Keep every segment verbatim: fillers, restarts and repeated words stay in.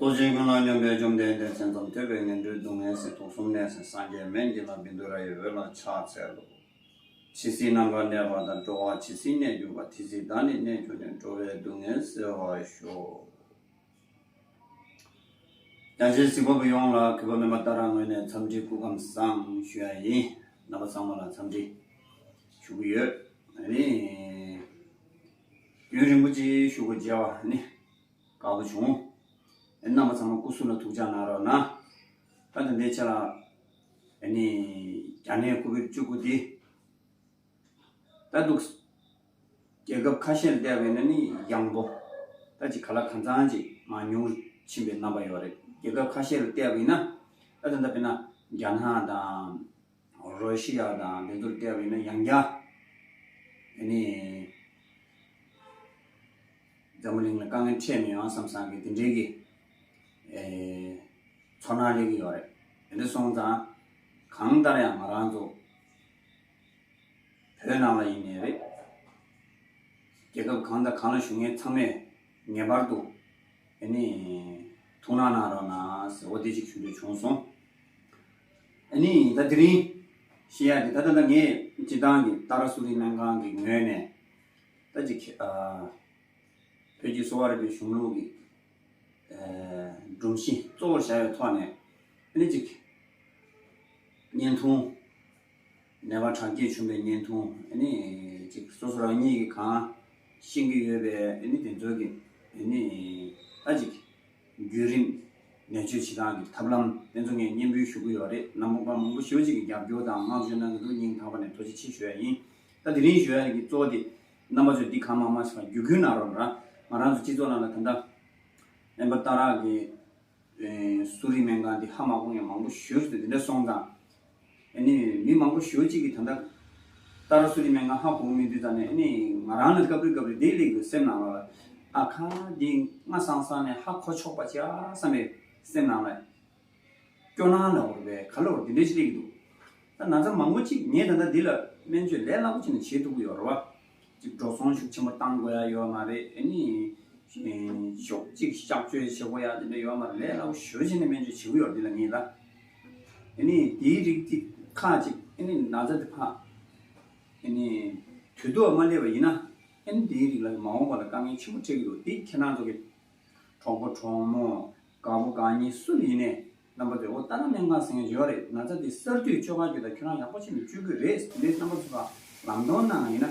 ལྟོ་འཕྱེ་ཀུན་ལ་སྙོམས་པའི་བཅོམ་ལྡན་འདས། བྱང་སེམས་ཐོས་པས་ངན་འགྲོའི་སྡུག་བསྔལ་སེལ། དུག་གསུམ་ནད་སེལ་སངས་རྒྱས་སྨན་གྱི་བླ། བཻ་ཌཱུརྱ་ཡི་འོད་ལ་ཕྱག་འཚལ་ལོ། ཇི་སྲིད་ནམ་མཁའ་གནས་པ་དང་། འགྲོ་བ་ཇི་སྲིད་གནས་གྱུར་པ། དེ་སྲིད་བདག་ནི་གནས་གྱུར་ནས། འགྲོ་བའི་སྡུག་བསྔལ་སེལ་བར་ཤོག། རྒྱ་ཆེའི་གཟིགས་པ་པོ་ཡོངས་ལ་གུས་པ་མེད་པ་ལྟར་ངོས་ནས་འཚམས་འདྲི་སྐུ་ཁམས་བཟང་ཞུ་ཡ་ཡིན། རྣམ་པ་ཚང་མ་ལ་འཚམས་འདྲི་ཞུ་གི་ཡོད། ཨ་ནི། རྒྱུན་རིང་པོ་ཅིག་བཞུགས་དགོས་བྱུང་བ་ནི་དགའ་པོ་བྱུང་། ཨ་ནི་རྣམ་པ་ཚང་མ་སྐུ་གཟུགས་ལ་ཐུགས་ཅག་གནང་རོགས་གནང་། ད་ད་ལྟའི་ཆ་ལ་ཨ་ནི་རྒྱ་ནད་ཀོ་བིཌ་བཅུ་དགུ་འདི། ད་འདུག་རྒྱལ་ཁབ་ཁ་ཤས་ལ་བལྟས་པ་ཡིན་ན་ནི་ཡང་པོ། ད་ཅིག་ག་ལ་གང་འཚམ་ཅིག་མར་ཉུང་རུ་ཕྱིན་པའི་རྣམ་པ་ཡོད་རེད། རྒྱལ་ཁབ་ཁ་ཤས་ལ་བལྟས་པ་ཡིན་ན། ད་ད་ལྟ་དཔེར་ན་རྒྱ་ནག་དང་། རོ་ཤི་ཡ་དང་དེ་ཚོར་བལྟས་པ་ཡིན་ན་ཡང་བསྐྱར། ཨ་ནི། འཛམ་བུ་གླིང་ལ་དཀའ་ངལ་འཕྲད་མི་ཡོང་བསམ་བསམ་གི་དེ་འདྲའི་གི། ཨེ། ཚོར་སྣང་སླེབས་ཀྱི་ཡོད་རེད། དེ་འདྲ་སོང་ཙང་། གང་ལྟར་ཡང་ང་རང་ཚོ་བོད་ནང་ལ་ཡིན་ནའི་རེད། རྒྱལ་ཁབ་གང་དང་གང་ལ་བཞུགས་མཁན་ཚང་མས་ངེས་པར་དུ་ཨ་ནི་ཐུགས་སྣང་གནང་རོགས་གནང་ཟེར། འོ་དེ་ཅིག་ཞུ་འདོད་བྱུང་སོང་། ཨ་ནི་ད་དེ་རིང་བཤད་ཡ་དེ། ད་ད་ལྟ་ངས་སྤྱི་བཏང་གི་ཏཱ་ར་གསོ་རིག་སྨན་ཁང་གི་ངོས་ནས་ད་ཅིག་ཨ། བོད་ཀྱི་གསོ་བ་རིག་པའི་གཞུང་ལུགས་ཀྱི་ཨ་སྒྲོམ་གཞི་གཙོ་བོར་བཞག་པའི་ཐོག་ནས། ཨ་ནི་ཅིག་བརྙན་ཐུང་། ནད་པ་དྲག་སྐྱེད་བྱུང་བའི་བརྙན་ཐུང་། ཨ་ནི་ཅིག་སོ་སོ་རང་ཉིད་ཀྱིས་གང་ཤེས་ཀྱི་ཡོད་པའི་ཨ་ནི་དེ་ཚོ་གི་ཨ་ནི་ད་ཅིག་བརྒྱུད་རིམ། ནད་བཅོས་བྱེད་སྟངས་ཀྱི་ཐབས་ལམ་དེ་ཚོ་ངས་སྙན་འབུལ་ཞུ་གི་ཡོད་རེད། རྣམ་པ་མང་པོ་ཞེ་པོ་ཅིག་གིས་རྒྱབ་སྐྱོར་དང་བསྔགས་བརྗོད་གནང་གི་འདུག་སྙིང་ཐག་པ་ནས་ཐུགས་རྗེ་ཆེ་ཞུ་ཡ་ཡིན། ད་དེ་རིང་ཞུ་ཡ་གི་གཙོ་བོ་དེ། རྣམ་པ་ཚོས་འདི་གང་མང་མང་ཞིག་བརྒྱུད་སྐུལ་གནང་རོགས་གནང་། ང་རང་ཚོ་སྤྱི་ཚོགས་ནང་ལ་ད་ལྟ་སྨན་པ་ཏཱ་ར་གི་ཨེ་གསོ་རིག་སྨན་ཁང་འདི་ཧ་མ་གོ་མཁན་མང་པོ་ཞེ་པོ་ཅིག་འདི་འདྲ་སོང་ཙང་། ཨ་ནི་མི་མང་པོ་ཞེ་པོ་ཅིག་གིས་ད་ལྟ་ཏཱ་ར་གསོ་རིག་སྨན་ཁང་ཧ་གོ་མི་འདུག་ཙང་ནས། ཨ་ནི་ང་རང་ལ་སྐབས་རེ་སྐབས་རེ་འདི་སླེབས་ཀྱི་འདུག་སེམས་ནང་ལ། ཨ་ཁ། འདི་སྔ་སང་སང་ནས་ཧ་གོ་ཆོག་པ་ཅིག་ཨ་བསམ་པའི་སེམས་ནང་ལ། སྐྱོ་སྣང་ལ་འོར་བའི་ག་ལ་འོར་འདི་འདྲ་ཞིག་སླེབས་ཀྱི་འདུག་ད་ན་ཚ་མང་པོ་ཅིག་ངས་ད་ལྟ་འདི་ལ་སྨན་བཅོས་ལས་སླ་པོ་ཅིག་ནས་བྱེད་ཐུབ་ཀྱི་ཡོད་རེད་བ། ཅིག་འགྲོ་སོང་ཤུགས་ཆེན་པོ་བཏང་དགོས་ཡ་ཡོད་མ་རེད། ཨ་ནི་ཞོགས་ཅིག་གཤག་བཅོས་བྱེད་དགོས་ཡ་དེ་འདྲ་ཡོད་མ་རེད། ལས་སླ་པོ་ཞེ་པོ་ཅིག་ནས་སྨན་བཅོས་བྱེད་ཀྱི་ཡོད་རེད་འདི་ལ་ངས་ད། ཨ་ནི་དེའི་རིགས་དེ་ཁག་ཅིག་ཨ་ནི་ན་ཚ་དེ་ཕར་ཨ་ནི་དུས་ཐོག་མ་སླེབས་པ་ཡིན་ན། ཨ་ནི་དེའི་རིགས་ལ་མ་འོངས་པ་ལ་དཀའ་ངལ་ཆེན་པོ་འཕྲད་ཀྱི་འདུག་དེ་ཁྱེད་རང་ཚོ་གི་གྲོགས་པོ་གྲོགས་མོ། དགའ་པོ་དགའ་ཉེ་སུ་ཡིན་ནའི་རྣམ་པ་ཚོས། འོ་ཏཱ་ར་སྨན་ཁང་ཟེར་མཁན་ཡོད་རེད། ན་ཚ་འདི་གསར་དུས་བཅོས་ཁ་བཅོས་དང་ཁྱོད་རང་ཡག་པོ་བྱས་ནས་བཅོས་ཀྱི་རེད། འདི་རྣམ་པ་ཚོ་ལ་ལམ་སྟོན་གནང་ཡིན་ན།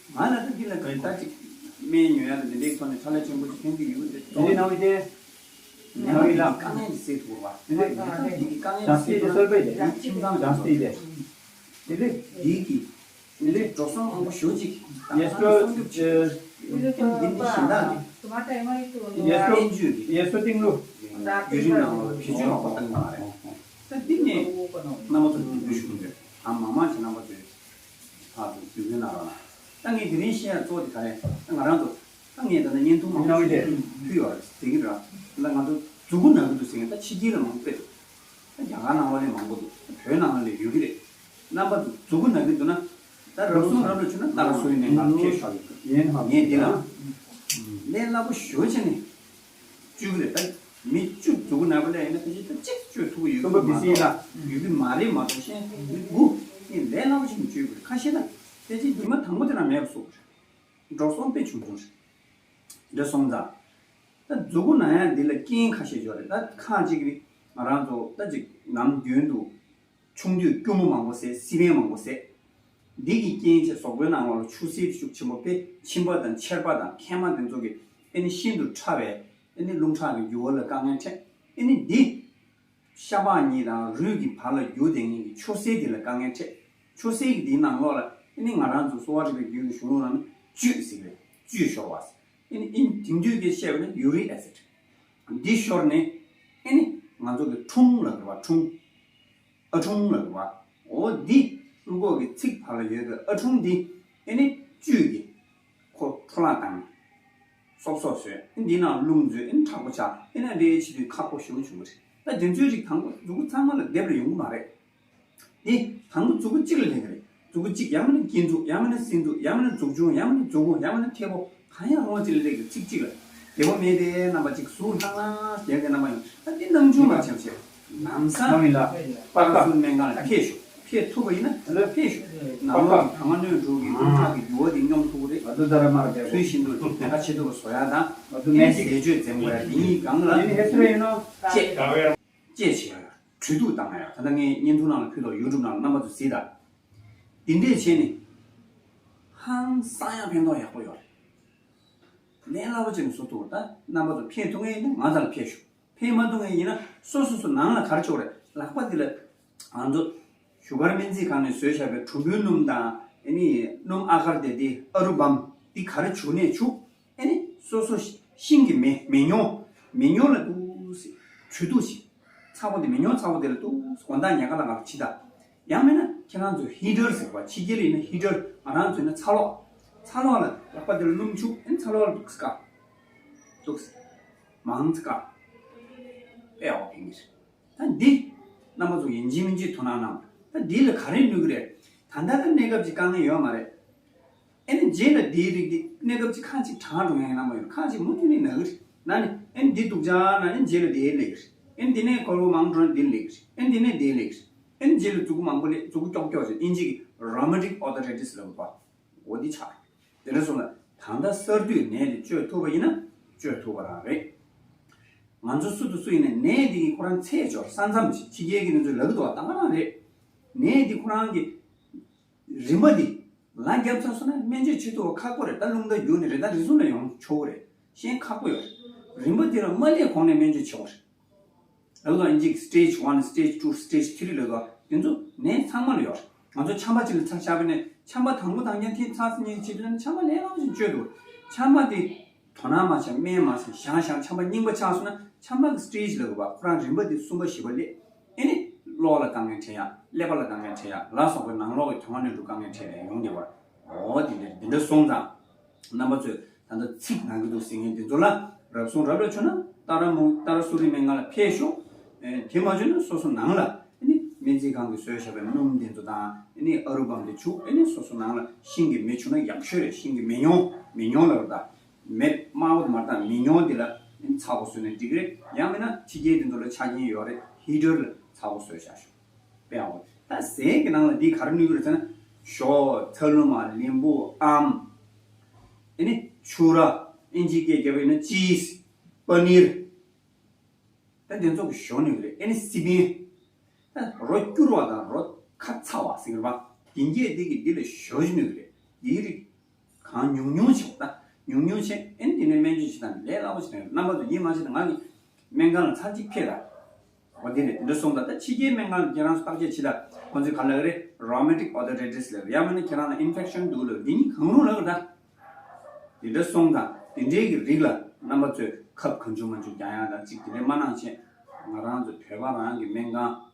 ང་ལ་ད་འདི་ལ་ག་ད་ཅིག་སྨན་ཉོ་ཡ་དང་འདི་འདྲའི་ཐོག་ནས་ཁྲ་ལས་ཆེན་པོ་ཞིག་ཐོན་གྱི་ཡོད་རེད། འདི་ནང་བཞིན་ནང་བཞིན་ལ་དཀའ་ངལ་འདི་སེལ་ཐུབ་པ། འདི་ལ་ཡིན་ན་འདི་གི་དཀའ་ངལ་འདི་སེལ་ཐུབ་པ་འདི་ཁྱིམ་ཚང་གི་དཀའ་ངལ་འདི་ལས་འདི་གི་འདི་ལས་འགྲོ་སོང་མང་པོ་ཞེ་པོ་ཅིག་ཡེ་སོ་སོང་སྐྱོབ་ཆེ། འདི་ནི་གཞན་དག་གི་ཡེ་སོ་སྨན་བཅོས་ཀྱི་ཡེ་སོ་ཏིང་ལུ་བརྒྱུད་རིམ་ནང་ལ་བེད་སྤྱོད་ཡག་པོ་གཏོང་གི་མ་རེད། ད་འདི་ནས་རྣམ་པ་ཚོར་འདི་འབུལ་ཞུ་གི་ཡོད། ཨ་མང་མང་ཞིག་རྣམ་པ་ཚོས་ཕར་ཚུར་འབུལ་སྐུལ་གནང་རོགས་གནང་། ད་ངས་དེ་རིང་བཤད་ཡ་གཙོ་བོ་དེ་ག་རེ། ད་ང་རང་ཚོ་ད་ངས་ད་ལྟ་བརྙན་ཐུང་མང་པོ་ཞིག་ཕུལ་ཡོད་རེད། དེ་གི་ར་ད་ང་ཚོ་མཛུ་གུ་ན་གི་འདུག་ཟེར་མཁན་ད་ཕྱི་རྒྱལ་ལ་མང་པོ་ཕེབས་འདུག་ད་རྒྱ་གར་ནང་ལོགས་ལ་མང་པོ་འདུག་ད་བོད་ནང་ལ་ཡོད་ཀྱི་རེད། རྣམ་པ་ཚོ་མཛུ་གུ་ན་གི་འདུག་ན། ད་རབ་བྱུང་རབ་ལ་བྱུང་ན་ཏཱ་ར་གསོ་རིག་སྨན་ཁང་ཕེབས་ཤོག་ངས་འདི་ལ་ལས་སླ་པོ་ཞེ་པོ་བྱས་ནས་བཅོས་ཀྱི་རེད། ད་མི་བཅུ་མཛུ་གུ་ན་གི་ལ་ཡིན་ན་ཕལ་ཆེར་ད་གཅིག་བཅོས་ཐུབ་ཀྱི་ཡོད་ཀྱི་མ་གཏོགས། ཡོད་ཀྱི་མ་རེད་མ་གཏོགས་གཞན་མི་དགུ་ངས་ལས་སླ་པོ་བྱས་ནས་བཅོས་ཀྱི་རེད། ཁ་ཤས་ད་ཕལ་ཆེར་ཉི་མ་དང་པོ་དེ་རང་མེད་པ་བཟོ་གི་རེད། འགྲོ་སོང་དཔེ་ཆུང་ཆུང་རེད། འདྲ་སོང་ཙང་། ད་མཛུ་གུ་ན་ཡ་འདི་ལ་རྐྱེན་ཁ་ཤས་ཡོད་རེད། ད་ཁག་ཅིག་རེད། ང་རང་ཚོ་ད་ཅིག་ནམ་རྒྱུན་དུ་ཆུང་དུས་སྐྱུར་མོ་མང་པོ་བཟས། སི་པན་མང་པོ་བཟས། འདི་གི་རྐྱེན་བྱས་གཟུགས་པོའི་ནང་ལོགས་ལ་ཆུ་སེར་ཤུགས་ཆེན་པོ་དཔེ་མཆིན་པ་དང་མཆེར་པ་དང་མཁལ་མ་དེ་ཚོ་གི་ཨེ་ནི་ཤིན་ཏུ་ཕྲ་བའི་ཨེ་ནི་རླུང་ཁྲག་གི་རྒྱུ་བ་ལ་དཀའ་ངལ་འཕྲད། ཨེ་ནི་འདི་ཤ་པགས་གཉིས་དང་རུས་ཀྱི་བར་ལ་རྒྱུ་ལྡན་མཁན་གྱི་ཆུ་སེར་འདི་ལ་དཀའ་ངལ་འཕྲད། ཆུ་སེར་གྱི་འདིའི་ནང་ལོགས་ལ་ཨེ་ནི་ང་རང་ཚོ་གསོ་བ་རིག་པའི་རྒྱུད་ཀྱི་གཞུང་ལུགས་ནང་ནས་བཅུད་ཟེར་བས་བཅུད་ཤོར་བ། ཨེ་ནི་ཨིན་དེང་དུས་ཀྱི་བཤད་པ་ནི་ཡུ་རིག་ཨེ་སིད། འདི་ཤོར་ནས་ཨེ་ནི་ང་ཚོ་གི་ཁྲུང་ལབ་དགོས་པ། ཁྲུང་། ཨ་ཁྲུང་ལབ་དགོས་པ། འོ་འདི་ཀླུ་ཀོག་གི་ཚིག་བར་ལ་ཡོད་པའི་ཨ་ཁྲུང་འདི་ཨེ་ནི་བཅུད་ཀྱི་ཁོ་འཕྲོ་བརླག་བཏང་། སོབ་སོབ་བཟོས། ཨེ་འདི་ནང་རླུང་འཛུལ། ཨེ་ནི་མཁྲེགས་པོ་ཆགས། ཨེ་ནི་འདི་ཕྱི་དུས་ཁག་པོ་ཞེ་པོ་བྱུང་གི་རེད། ད་དེ་ཚོའི་རིགས་དང་པོ་མཛུ་གུ་ཚང་མ་ལ་སྡེབ་ལ་ཡོང་གི་མ་རེད། དེ་དང་པོ་མཛུ་གུ་གཅིག་ལ་སླེབས་ཀྱི་རེད། མཛུ་གུ་གཅིག་ཡང་མིན་ན་སྐྱིན་མཛུག་ཡང་མིན་ན་སྲིན་མཛུག་ཡང་མིན་ན་མཛུག་ཆུང་ཡང་མིན་ན་མཛུ་གུ་ཡང་མིན་ན་མཐེ་བོ། གང་ཡང་རུང་བ་གཅིག་ལ་སླེབས་ཀྱི་རེད། ཚིག་གཅིག་ལ། བདེ་པོ་མེད་དེ་རྣམ་པ་གཅིག་གཟུགས་ལྷང་ལྷང་བསྡད་དེ་རྣམ་པ་ཡོང་། ད་འདི་སྣང་ཆུང་མ་བྱམས་ཤེས། ལམ་སང་ནང་མི་ལ་པར་ཁ་སུ་སྨན་ཁང་ལ་ཕེབས་ཤོག་ཕེབས་ཐུབ་པ་ཡིན་ན་ཕེབས་ཤོག་ནང་ལོགས་ཀྱི་དྲག་སྣང་དྲུག་གི་རླུང་ཁྲག་གི་རྒྱུ་བ་དེ་སྙོམས་ཐུབ་ཀྱི་རེད། ང་ཚོ་ད་ར་མར་བསྡད་ཚུལ་བཞིན་དུ་ལས་ཀ་བྱེད་ཐུབ་པ་བཟོ་ཡག་དང་། ང་ཚོ་ནད་ཀྱི་ཟས་སྤྱོད་འཛེམ་དགོས་ཡག་དེ་གཉིས་སྒང་ལ་ནི་ཧེ་སུ་རེ་ཡིན་ནོ། བཅད་བཅད་བྱེད་ཡག་གྲོས་བསྡུར་བཏང་ཡག་ད་ལྟ་ངས་བརྙན་ཐུང་ནང་ལ་ཕུལ་ཐོག་ཡུ་ཊུབ་ནང་ལ་རྣམ་པ་ཚོ་གཟིགས་དང་། འདི་འདྲས་བྱས་ནས་ཧང་སང་ཡག་ཕན་ཐོགས་ཡག་པོ་ཡོད་རེད། ལས་སླ་པོ་བྱས་ནས་བཟོ་ཐུབ། ད་རྣམ་པ་ཚོ་ཕེབས་ཐུབ་མཁན་ཡིན་ན་ང་ཚོ་ལ་ཕེབས་ཤོག་ཕེབས་མ་ཐུབ་མཁན་ཡིན་ན་སོ་སོ་སོ་ནང་ལ་ག་རེ་བྱེད་དགོས་རེད། ལག་པ་འདི་ལ་ང་ཚོ་བཞུགས་སྒར་སྨན་རྩིས་ཁང་ནས་བཟོས་བཞག་པའི་གྲུམ་བུའི་སྣུམ་དང་ཨ་ནི་སྣུམ་ཨ་གར་དེ་དེ་ཨ་རུ་བམ་འདི་ག་རེ་བྱུག་ནས་བྱུག་ཨ་ནི་སོ་སོ་ཤིང་གི་མེ་མེ་ཉོ། མེ་ཉོ་ལ་འདུག་སེ་གྲོས་བསྡུར་བྱེད། ཚ་པོ་དེ་མེ་ཉོ་ཚ་པོ་དེ་ལ་འདུག་སེ་དགོང་དག་ཉལ་ཁ་ལ་ང་ལ་ཕྱི་ཟླ། ཡང་མིན་ན་ཁྱེད་རང་ཚོས་ཧི་ཊར་ཟེར་བ་ཕྱི་རྒྱལ་ཡིན་ན་ཧི་ཊར། ང་རང་ཚོ་ཡིན་ན་ཚ་གློག་ཚ་གློག་ལ་ལག་པ་དེ་ལ་སྣུམ་བྱུག་ཨ་ནི་ཚ་གློག་ལ་འདུག་སེ་བཀག་འདུག་སེ་མང་ཙམ་བཀག་དཔེ་ཡག་པོ་ཕན་གྱི་རེད། ད་འདི་རྣམ་པ་ཚོ་ཡིན་གཅིག་མིན་གཅིག་དོ་སྣང་གནང་། ད་འདི་ལ་ག་རེ་ནུས་ཀྱི་རེད། ད་ལྟ་ད་གནས་སྐབས་ཀྱི་དཀའ་ངལ་ཡོད་མ་རེད། ཨེ་ནི་རྗེས་ལ་འདིའི་རིགས་འདི་གནས་སྐབས་ཅིག་ཁ་ཅིག་གྲང་འགྲོ་མཁན་རྣམ་པ་ཡོད། ཁ་ཅིག་མུ་མཐུད་ནས་ན་གི་རེད། ན་ནི་ཨེ་ནི་འདི་སྡུག་ཅག་ན་ནི་རྗེས་ལ་འདི་སླེབས་ཀྱི་རེད། ཨེ་ནི་འདི་ནས་སྐོར་བུ་མང་འགྲོ་ན་འདི་སླེབས་ཀྱི་རེད། ཨེ་ནི་འདི་ནས་འདི་སླེབས་ཀྱི་རེད། ཨེ་ནི་རྗེས་ལ་མཛུ་གུ་མང་པོ་སླེབས། མཛུ་གུ་ཀྱོག་ཀྱོག་བྱས། ཨིན་ཇི་གི་rheumatoid arthritis ལབ་པ། འོ་འདི་ཆགས་རེད། དེ་འདྲ་སོང་ན་ད་ལྟ་གསར་དུས་ནད་འདི་བཅོས་ཐུབ་པ་ཡིན་ན་བཅོས་ཐུབ་པ་རང་རེད། ང་ཚོ་སུ་དང་སུ་ཡིན་ན་ནད་འདི་གིས་ཁོ་རང་ཚད་འཇོག་ས་མཚམས་ཕྱི་རྒྱལ་གྱི་ནི་ཚོས་ལབ་ཀྱི་འདུག་ད་ག་རང་རེད། ནད་འདི་ཁོ་རང་གི་རིམ་པ་འདི་ལ་རྒྱབ་ཚར་སོང་ན་སྨན་བཅོས་བྱེད་ཐུབ་པ་ཁག་པོ་རེད། ད་རླུང་རྟ་བརྒྱུགས་ནས་རེད། ད་རེ་ཟུང་ལ་ཡོང་ཆོག་གི་རེད། གཞན་ཁག་པོ་ཡོད་རེད། རིམ་པ་འདི་ལ་མ་སླེབས་གོང་ནས་སྨན་བཅོས་བྱེད་དགོས་རེད། ལ་ལ་ཨིན་ཇིག་stage one, stage two, stage three ལ་དོ་དེ་ཚོ་ནད་ཚང་མ་ལ་ཡོད་རེད། ང་ཚོ་ཆམ་པ་ཅིག་ལ་ཚར་བཞག་པ་ནས་ཆམ་པ་དང་པོ་དང་རྐྱང་ཐེངས་ཚར་ཉིན་བྱེད་དུས་ན་ཆམ་པ་ལས་སླ་པོ་ཞིག་བཅོས་འདུག་ཆམ་པ་དེ་དོ་སྣང་མ་བྱས་སྨན་མ་བྱས་བཞག་བཞག་ཆམ་པ་རྙིང་པ་ཆགས་སོང་ན་ཆམ་པ་གི་stage ལ་དགོས་པ་ཁོ་རང་རིམ་པ་དེ་གསུམ་པ་བཞི་པ་སླེབས། ཨེ་ནི་གློ་ལ་དཀའ་ངལ་འཕྲད་ཡ། ཀླད་པ་ལ་དཀའ་ངལ་འཕྲད་ཡ་ལ་སོགས་པའི་ནང་ལོགས་ཀྱི་དོན་ལ་འགྲོ་དཀའ་ངལ་འཕྲད་ནས་ཡོང་བསྡད་པ། འོ་དེ་འདྲ་དེ་འདྲ་སོང་ཙང་། རྣམ་པ་ཚོས་ད་ལྟ་ཚིག་ནང་གི་འདུག་ཟེར་མཁན་དེ་ཚོ་ལ་རབ་གསུང་རབ་ལ་ཆོད་ན་ཏཱ་ར་མུ་ཏཱ་ར་སུ་རི་སྨན་ཁང་ལ་ཕེབས་ཤོག་ཨེ་དེ་མ་བྱུང་ན་སོ་སོ་ནང་ལ་ཨེ་ནི་སྨན་རྩིས་ཁང་གིས་བཟོས་བཞག་པའི་སྣུམ་དེ་ཚོ་དང་ཨེ་ནི་ཨ་རུ་བམ་དེ་བྱུག་ཨེ་ནི་སོ་སོ་ནང་ལ་ཤིང་གི་མེ་བྱུག་ན་ཡག་ཤོས་རེད། ཤིང་གི་མེ་ཉོ་མེ་ཉོ་ལབ་ར། ད་མེ་དམར་པོ་དེ་མ་རེད། ད་མེ་ཉོ་དེ་ལ་ཨེ་ནི་ཚ་པོ་བཟོས་ན་འགྲིག་གི་རེད། ཡང་མིན་ན་ཕྱི་རྒྱལ་དེ་ཚོ་ལ་ཆ་རྐྱེན་ཡོད་རེད། ཧི་ཊར་ལ་ཚ་པོ་བཟོས་བཞག་ཤོག་དཔེ་ཡག་པོ། ད་ཟས་ཀྱི་ནང་ལ་འདི་ག་རེ་ནུས་ཀྱི་རེད་ཟེར་ན། ཞོ། ཚ་ལུ་མ། ལིམ་བུ། ཨམ། ཨེ་ནི་ཕྱུ་ར། ཨིན་ཇི་སྐད་རྒྱབ་པ་ཡིན་ན་ཅིས། པ་ནིར། ད་དེ་ཚོ་གི་ཞོ་ནུས་ཀྱི་རེད། ཨེ་ནི་སི་པན། ད་རོ་སྐྱུར་བ་དང་རོ་ཁ་ཚ་བ་ཟེར་གྱི་རེད་པ། དེ་འགྱེད་འདི་གི་འདི་ལ་ཞོ་ཞིག་ནུས་ཀྱི་རེད། འདིའི་རིགས། གང་ཉུང་ཉུང་བྱེད་པ། ད་ཉུང་ཉུང་བྱས་ཨེ་ནི་དེ་ནས་སྨན་བཅོས་བྱེད་སྟངས་ལས་སླ་པོ་ཞིག་རེད། རྣམ་པ་ཚོ་ཡིད་མ་ཆེས་ན་ང་གི་སྨན་ཁང་ལ་ཚར་གཅིག་ཕེབས་དང་། འོ་དེ་རེད། དེ་འདྲ་སོང་ཙང་ད་ཕྱི་རྒྱལ་སྨན་ཁང་ལ་ཁྱེད་རང་ཚོ་བརྟག་དཔྱད་བྱེད་དང་། ཁོང་ཚོས་ག་ལབ་ཀྱི་རེད། rheumatic arthritis ལབ། ཡང་མིན་ན་ཁྱེད་རང་ལ་ཨིན་ཕེག་ཤན་འདུག་ལབ། འདི་གཉིས་གང་རུང་ལབ་ཀྱི་རེད་ད། དེ་འདྲ་སོང་ཙང་དེ་འདྲའི་གི་རིགས་ལ་རྣམ་པ་ཚོས་ཁབ་གང་བྱུང་མང་བྱུང་རྒྱག་ཡག་དང་གཅིག་དེ་འདྲ་མ་གནང་བྱས། ང་རང་ཚོ་བོད་པ་རང་གི་སྨན་ཁང་།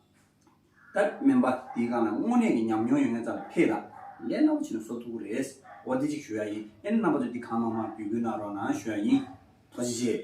ད་སྨན་པ་དེའི་སྒང་ལ་དངོས་གནས་ཀྱི་ཉམས་མྱོང་ཡོད་མཁན་རྩ་ལ་ཕེབས་དང་། ལས་སླ་པོ་བྱས་ནས་བཟོ་ཐུབ་ཀྱི་རེད། འོ་དེ་གཅིག་ཞུ་ཡ་ཡིན། ཨེ་ནི་རྣམ་པ་ཚོ་འདི་གང་མང་མང་འབོད་སྐུལ་གནང་རོགས་གནང་ཞུ་ཡ་ཡིན། ཐུགས་རྗེ་ཆེ།